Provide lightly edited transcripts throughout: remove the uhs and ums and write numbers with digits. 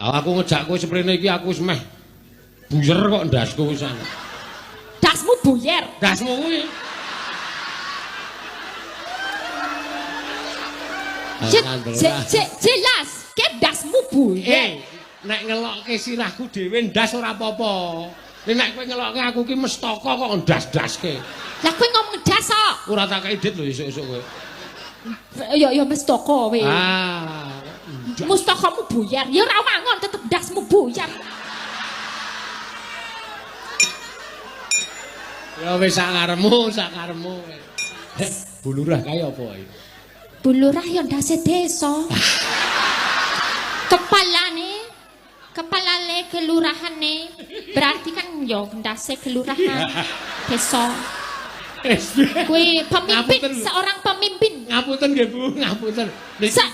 Aku ngejak kowe seprene iki aku wis meh buyer kok ndasku wisan. Dasmu buyer. Ndasmu kuwi. Jelas, ke dasmu buyer. Nek ngelokke sirahku dhewe ndas ora apa-apa. Nek kowe ngelokke aku ki mestaka kok ndas-ndaske. Lah kowe ngomong das kok. Ora tak kei dit lho esuk-esuk kowe. Ya ya mestaka kowe. Ah. Mustakamu buyar. Ya ora wangun tetep dasmu buyar. Ya wis sak karepmu, sak karepmu. Bu Lurah kae apa iki? Bu Lurah ya ndase desa. Kepalane, kepalane kelurahane. Berarti kan ya ndase kelurahan desa. Kuwi pemimpin, Ngapunten. Seorang pemimpin. Ngapunten nggih Bu, ngapunten.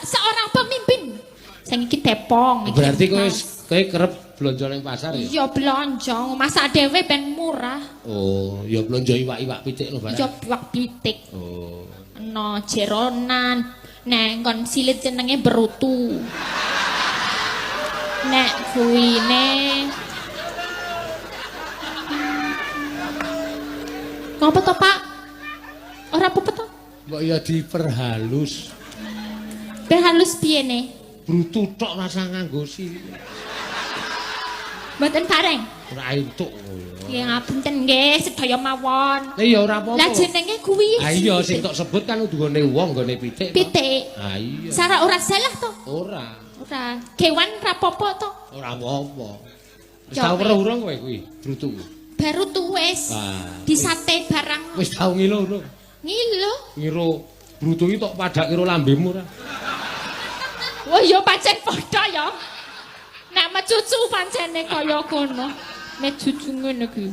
Seorang pemimpin. Sing iki tepong iki. Berarti kowe kowe kerep blonjo ning pasar ya? Iya blonjo, masak dhewe ben murah. Oh, ya blonjo iwak-iwak pitik lho barang. Ya iwak pitik. Oh. No jeronan, nek nggon silit jenenge berutu. Nek kuwine ngopo to, Pak? Ora apa-apa to? Mbok ya diperhalus. Perhalus piye ne? Brutu tok rasa nganggo silit. Mboten bareng. Ora entuk. Nggih ngapunten nggih sedaya mawon. Lah ya ora apa-apa. Lah jenenge kuwi. Ah iya sing tok sebut kan nggone wong, nggone pitik. Pitik. Ah iya. Sara ora salah to? Ora. Ora. Kewan ra apa-apa to? Ora apa-apa. Wis Ya, tau wis. weruh urung kowe kuwi, brutu. Baru tuwes. Ah, Disate barang. Wis tau ngilo urung? Ngilo. Ngira brutu iki tok padhak karo lambemu ora? Wah ya pancen padha ya. Nek mecucu pancene kaya kono. Mecucu ngene iki.